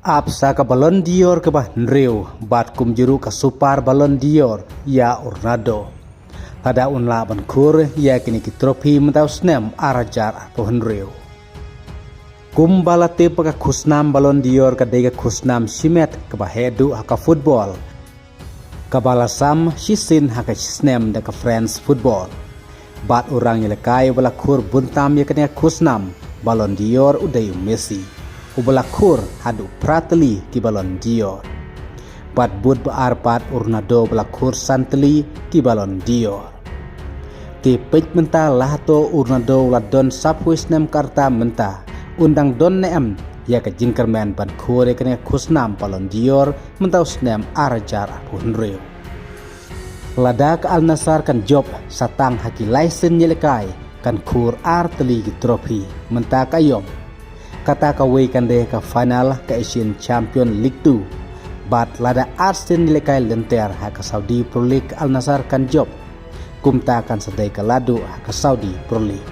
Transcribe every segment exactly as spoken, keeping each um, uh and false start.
Ap sa ka Ballon d'Or kaba hynriew bad kumjuh ruh ka Super Ballon d'Or ïa u Ronaldo, lada un lah ban khur ïa kine ki trophy mynta u snem ar hajar arphew hynriew. Kumba la tip ba ka khusnam Ballon d'Or ka dei ka khusnam shimet kaba heh duh ha ka football, kaba la sam shisien ha ka shisnem da ka France Football. Bad u rangïalehkai uba la khur bun tam ïa kane ka khusnam Ballon d'Or u dei u Messi, uba la khur haduh phra tylli ki Ballon d'Or. Bad bud ba ar pat u Ronaldo uba la khur san tylli ki Ballon d'Or. Te peit mynta, la hato u Ronaldo u la don saphew snem ka rta mynta, un dang don ne em ïa ka jingkyrmen ban khur ïa kane ka khusnam Ballon d'Or mynta u snem ar hajar arphew hynriew? Lada ka Al Nassr kan jop sa tang ha ki lai sien ïalehkai, kan khur ar tylli ki trophy mynta ka aïom. Kata kawei kan dei ka final ka Asian Champion League two. Bad lada ar sien ïalehkai lynter ha ka Saudi Pro League Al Nassr kan jop, kumta kan sa dei ka la duh ha ka Saudi Pro League.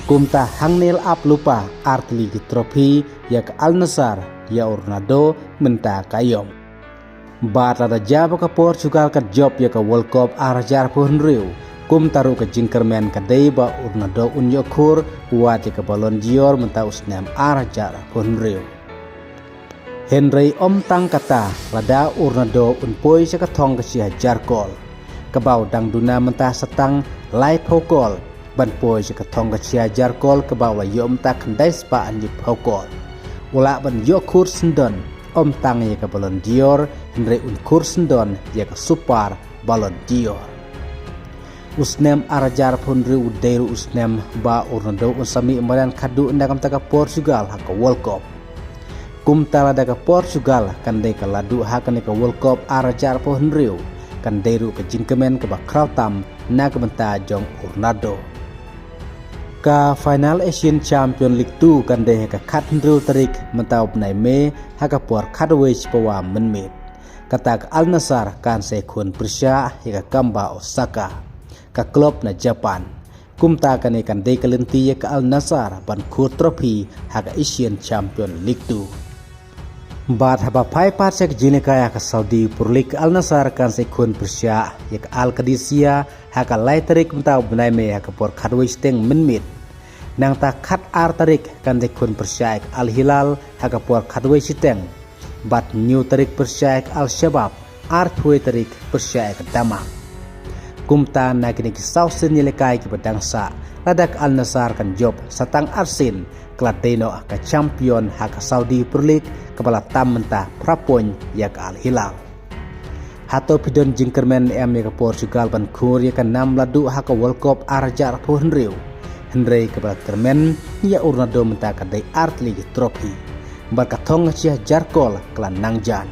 Kumta hangne la ap lypa ar tylli ki trophy ïa ka Al Nassr ïa u Ronaldo mynta ka aïom. Bad lada jia ba ka Portugal kan jop ïa ka World Cup ar hajar arphew hynriew, kumta ruh ka jingkyrmen ka dei ba u Ronaldo un ïoh khur wat ïa ka Ballon d'Or mynta u snem ar hajar arphew hynriew. Hynrei ym tang kata, lada u Ronaldo un poi sha ka thong ka shi hajar kol, kaba u dang duna mynta sa tang laiphew kol, ban poi sha ka thong ka shi hajar kol kaba u la ïoh mynta khyndai spah hynñiewphew kol, u lah ban ïoh khur syndon ym tang ïa ka Ballon d'Or, hynrei un khur syndon ïa ka Super Ballon d'Or. U snem ar hajar arphew hynriew u dei ruh u snem ba u Ronaldo un sa mih madan khadduh na ka bynta ka Portugal ha ka World Cup. Kumta lada ka Portugal kan dei ka la duh ha kane ka World Cup ar hajar arphew hynriew, kan dei ruh ka jingkmen kaba khraw tam na ka bynta jong u Ronaldo. Ka final Asian Champion League two kan dei ha ka khathynriew tarik mynta u bnai May ha ka por khatwei shiphew mynmiet. Kata ka Al Nassr kan sa ïakhun pyrshah ïa ka Gamba Osaka, ka club na Japan. Kumta kane kan dei ka lynti ïa ka Al Nassr ban khur trophy ha ka Asian Champion League two. Bad haba phai pat sha ka jingïalehkai ha ka Saudi Pro League, Al Nassr kan sa ïakhun pyrshah ïa ka Al Qadisiyah ha ka lai tarik mynta u bnai May ha ka por khatwei shiteng mynmiet. Nangta khatar tarik kan sa ïakhun pyrshah ïa ka Al Hilal ha ka por khatwei shiteng. Bad hynñiew tarik pyrshah ïa ka Al Shabab, arphew tarik pyrshah ïa ka Dammam. Kumta na kine ki saw sien ïalehkai kiba dang sah, lada ka Al Nassr kan jop sa tang ar sien, ka la dei noh ka champion ha ka Saudi Pro League kaba la tam mynta phra point ïa ka Al Hilal. Hato phi don jingkyrmen ne em ïa ka Portugal ban khur ïa ka nam la duh ha ka World Cup ar hajar arphew hynriew? Hynrei kaba la kyrmen ïa u Ronaldo mynta ka dei ar tylli ki trophy bad ka thong ka shi hajar kol ka la nang jan.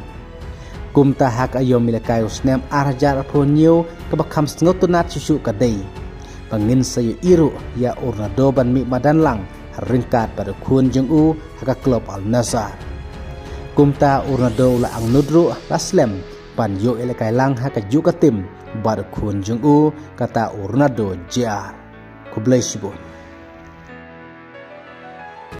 Kumta ha ka aïom ïalehkai u snem ar hajar arphew hynñiew, kaba kham sngewtynnat shuh shuh ka dei ba ngin sa ïohi ruh ïa u Ronaldo ban mih madan lang ryngkat bad u khun jong u ha ka club Al Nassr. Kumta u Ronaldo u la angnud ruh la slem ban ïoh ïalehkai lang ha kajuh ka team bad u khun jong u, kata u Ronaldo Junior. Khublei shibun.